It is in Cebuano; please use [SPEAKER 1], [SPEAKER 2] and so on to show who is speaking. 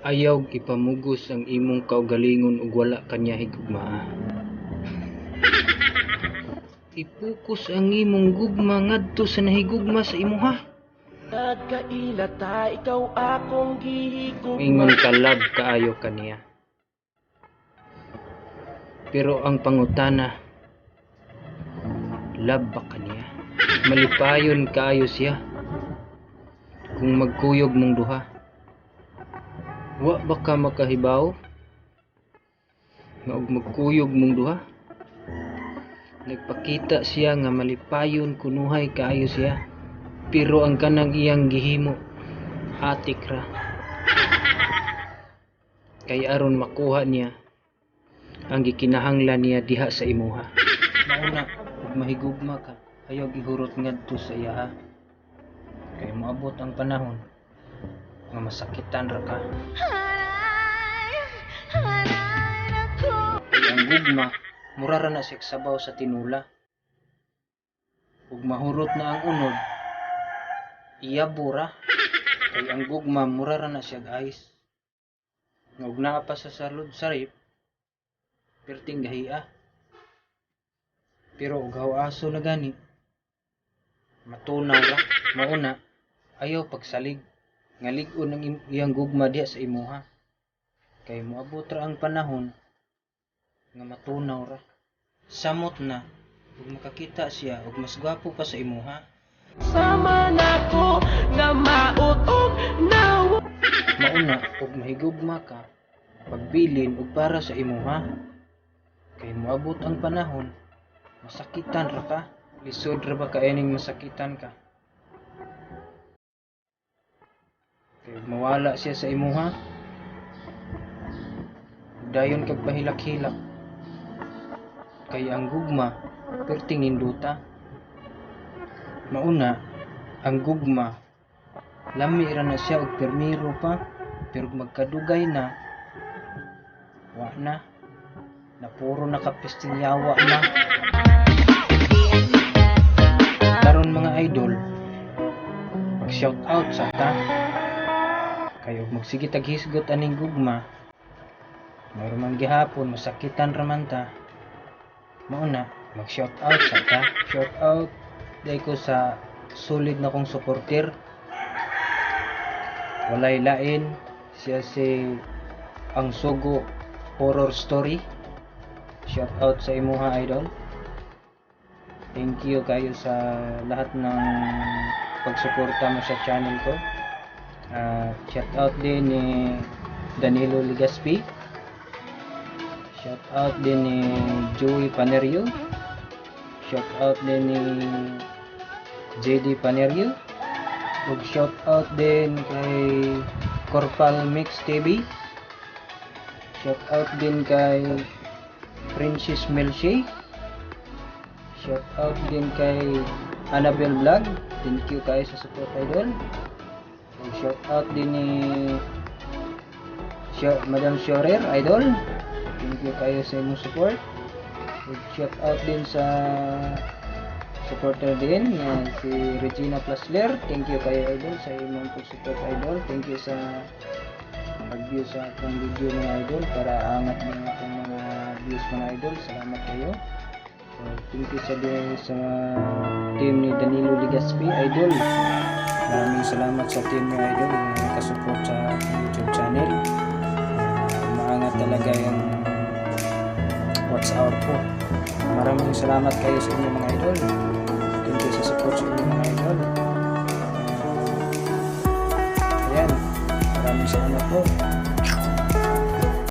[SPEAKER 1] Ayaw ipamugos ang imong kaugalingon ug wala ka niya higugmaa. I-focus ang imong gugma ngadto sa nahigugma sa imuha.
[SPEAKER 2] Nagkaila ta, ikaw akong gihigugma.
[SPEAKER 1] Ingon ka love kaayo kaniya. Pero ang pangutana, love ba kaniya? Malipayon kaayo siya kung magkuyog mong duha. Wa ba ka makahibaw nga og magkuyog mong duha? Nagpakita siya nga malipayon kunuhay kaayo siya. Pero ang kanang iyang gihimo, atik ra. Kay aron makuha niya ang gikinahanglan niya diha sa imuha. Mauna, ug mahigugma ka, ayaw gihurot ngadto sa iyaha. Kay moabot ang panahon nga masakitan ra ka. Kay ang gugma, mura ra na siya sabaw sa tinula. Ug mahurot na ang unod, iyabo ra. Kay ang gugma, mura ra na siya ice. Nga ug naa pa sa salud sa ref, perting gahia. Pero og haw-aso na gani, matunaw ra. Mauna, ayaw pagsalig nga lig-on ang iyang gugma diha sa imuha. Kay moabot ra ang panahon nga matunaw ra. Samot na ug makakita siya og mas gwapo pa sa imuha.
[SPEAKER 2] Sama nako nga maut-og nawa.
[SPEAKER 1] Mauna, ug mahigugma ka, pagbilin og para sa imuha. Kay moabot ang panahon, masakitan ra ka. Lisod ra ba kaining masakitan ka? Kay ug mawala siya sa imuha, dayon kag pahilak-hilak. Kay ang gugma, perting ninduta. Mauna, ang gugma, lami ra na siya og permiro pa, pero magkadugay na, wa na. Napuro na kapisting yawa na. Karon, mga idol, mag shout out sa ta. Kay og magsige tag hisgot aning gugma, mao man gihapon masakitan ra man ta. Mauna, mag shout out sa ta. Shout out diay ko sa solid na kong supporter. Walay lain siya si ang Sugo Horror Story. Shout out sa imuha, idol. Thank you kayo sa lahat ng pagsuporta mo sa channel ko. Shout out din ni Danilo Ligaspi. Shout out din ni Joey Panerio. Shout out din ni JD Panerio. Ug shout out din kay Corpal Mix TV. Shout out din kay Princess Melchie. Shout out din kay Annabel Vlog. Thank you kayo sa support, idol. Ug shout out din ni Madam Shorer, idol. Thank you kayo sa imong support. Ug shout out din sa supporter din na si Regina Plasler. Thank you kayo, idol, sa imong pag-support, idol. Thank you sa pag-view sa akong video, mga idol, para angat mo akong mga views, mga idol. Salamat kayo. So, thank you sa team ni Danilo Ligaspi, idol. Maraming salamat sa team ni idol na nakasupport sa aking YouTube channel. Maangat talaga yung watch hour ko. Maraming salamat kayo sa inyo, mga idol. Thank you sa support sa inyo, mga idol. Ayan. Maraming salamat po.